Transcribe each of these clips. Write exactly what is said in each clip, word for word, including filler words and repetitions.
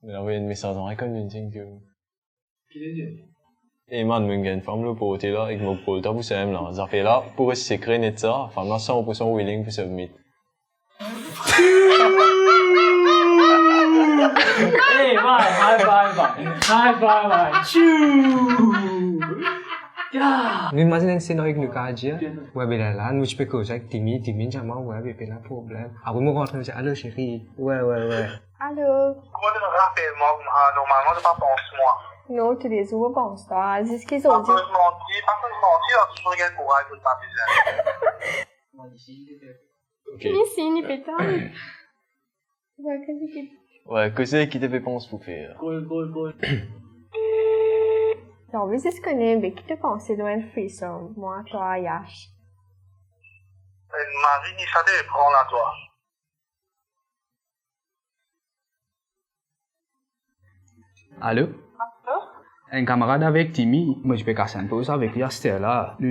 Mo avoy enn mesaz ar enn konn vinn dir ki... Ki li dir? E man, mo gagn fam lor porte la, ek mo pol ta pou serv la. Zafer la pou res sekre net sa, fam la san pou san willing pou submit. Hey, man, high five, man. High five, man. Chou! Ya! Nou imazinn enn senario ki nou kav dir. Wi, be la, la, nou ti pe koz ek Timi, Timi dir mwa, wi, be pena problem. Apre mo rantre, mo dir, "Alo, seri." Wi, wi, wi. Alo. Kouma to rapel mwa, ah, normalman, to pa pans mwa. Non, toulezour mo pans twa. Zis ki zordi. Pa koz manti, pa koz manti, la, touzour gagn kouraz pou pa bizin. Ok. Li si, li pe tann. Wi, koze ki... Wi, koze ki to pe pans pou fer. Kol, kol, kol. Non, mo zis kone, be ki to panse lor enn threesome, mwa, twa, Yash? Enn mari ni sa depan la, twa. Alo? Alo? Enn kamarad avek Timi, mo ti pe kas enn poz avek li aster la. Nou,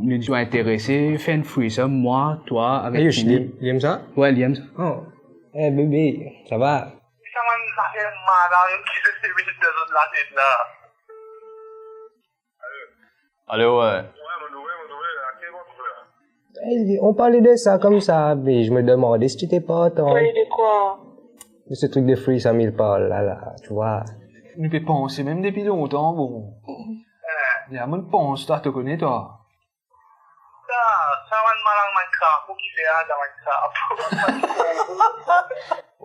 wi, nou ti interese fer enn threesome, mwa, twa, avek Timi. Li, li enn sa? Wi, li enn sa. Oh. Eh, bebe, sa va? Sa bann zafer malad ki zot pe met dan zot latet la. Alo, wi. Eh, on parlait de ça comme ça, mais je me demandais si tu étais partant. Parler de quoi? De ce truc de free, ça, mille parle, là, là, tu vois. Nou pe panse mem depi lontan, bon. Ya, mo pans twa, to kone twa. Sa, sa bann malang, bann krapo ki fer la, sa bann krapo.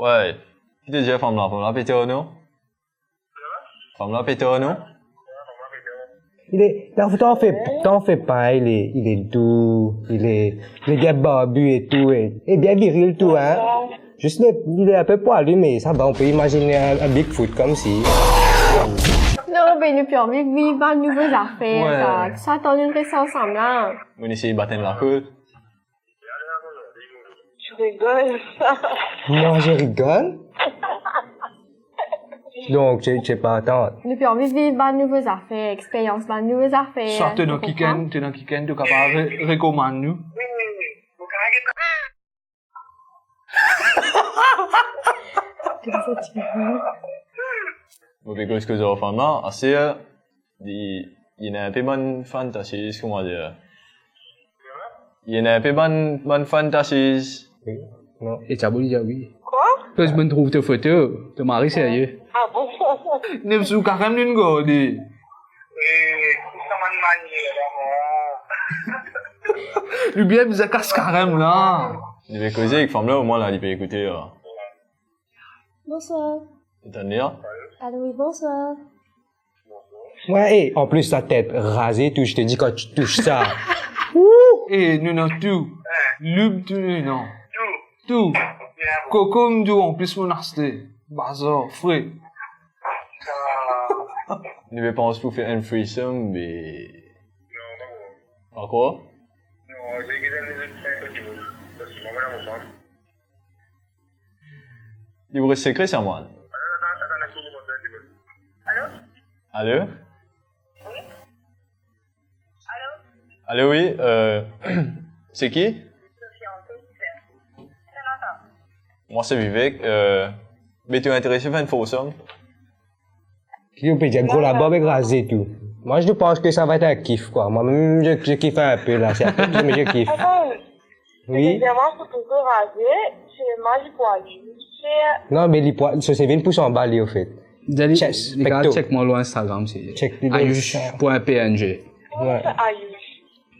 Wi. Ki to dir fam la, fam la pe tir, non? Fam la pe tir, non? Il est, t'en, t'en fais, t'en fais pas, il est, il est doux, il est, il est bien barbu et tout, et, et bien viril tout, hein. Juste, il est, il est un peu poilu, mais ça va, on peut imaginer un, un Bigfoot comme si. Non, be nou pe anvi viv bann nouvo zafer, wi, sa. Sa tann nou res ansam la. Mo inn esey bat enn lakol. Tu rigoles. Moi, je rigole. Donc, tu, tu es partante. Nou pe anvi viv bann nouvo zafer, experyans bann nouvo zafer. Sa, to dan kikenn, to dan kikenn, to kapav re-, rekomann nou. Mo pe koz koze ar fam la, aster, li, li ena inpe bann fantasiz, kouma dir? Li ena inpe bann, bann fantasiz. Wi, non. E ti a pou li dir wi. Kwa? Pas mo'nn trouv to foto, to mari serye. Ah bon? Ena sou karem linn garde. Eh, sa bann manier la, mwa. Li bien bizin kas karem la. Li pe koze ek fam la, omwin la, li pe ekoute la. Bonsoir. Li tann li, an? Allô, oui, bonsoir. Ouais, et en plus, sa tet raze tou, je te dis, quand tu touches ça. Ouh! Eh, nou ena tou. Lub tou, nou ena. Tou. Kokom tou, an plis mo'nn aste. Bazar, fre. Nou pe pans pou fer enn threesome, me... Ankor? Li pou res sekre sa, mwa. Allô? Allô? Allô? Allô, oui, euh, c'est qui? Moi, c'est Vivek. Euh, mais tu es intéressé par une fausse somme? Ki ou pe dir, gro labarb ek raze tou. Moi, je pense que ça va être un kiff, quoi. Moi-même, je, je kiffe un peu, là. C'est un peu, mais je kiffe. Attends, oui. Évidemment, c'est toujours rasé, c'est mal poilu, c'est... Non, mais li poi-, so se vinn pous anba li, au fait. Dali, check, li kav pekto. Check mwa lor Instagram, se check li lor Ayush point P N G. Ouais. Ayush.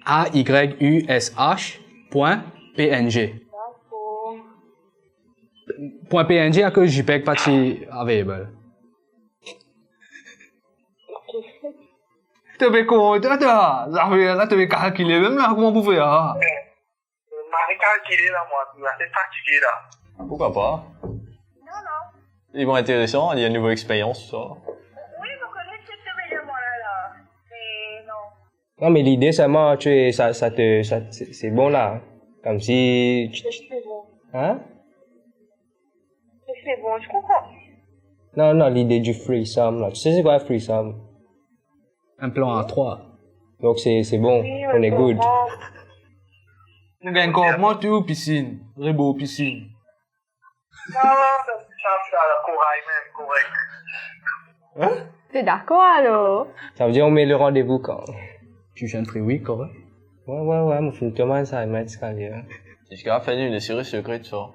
A Y U S H point P N G. D'accord. Point P N G akoz JPEG pa ti available. To pe kontan, twa. Zafer la, to pe kalkile mem la, kouma pou fer la? Mo pe kalkile la, mwa, tou, ase fatige la. Pourquoi pas? Non, non. Li bon, interesan, li enn nouvo experyans, sa. Oui, mo kone ki to pe dir mwa la, la. Me non. Non, mais l'idée, seulement, tu es, ça, ça te, ça, c'est, c'est bon, là. Comme si tu, tu... C'est bon. Hein? C'est bon, je comprends. Non, non, l'idée du threesome, là. Tu sais, c'est quoi un threesome? Un plan à trois. Donc, c'est, c'est bon, oui, on est good. Nou gagn kanpman tou, pisinn, rebor pisinn. Non, non, Sa, sa, kouray mem, korek. Hein? T'es d'accord alors? Ça veut dire on met le rendez-vous quand? Tu chantes très oui, correct. Ouais, ouais, ouais, mo finn komanse a met eskalye. Jiska la fin, nou les seri sekre, tu vois.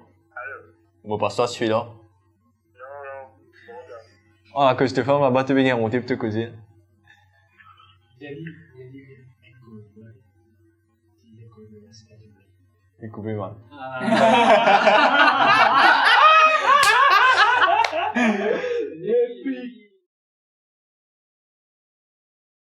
Mo pas twa sila. Non, non, bon, sa. Ah, akoz to fam laba, to pe gagn onte pou to koze. Li koupe mal.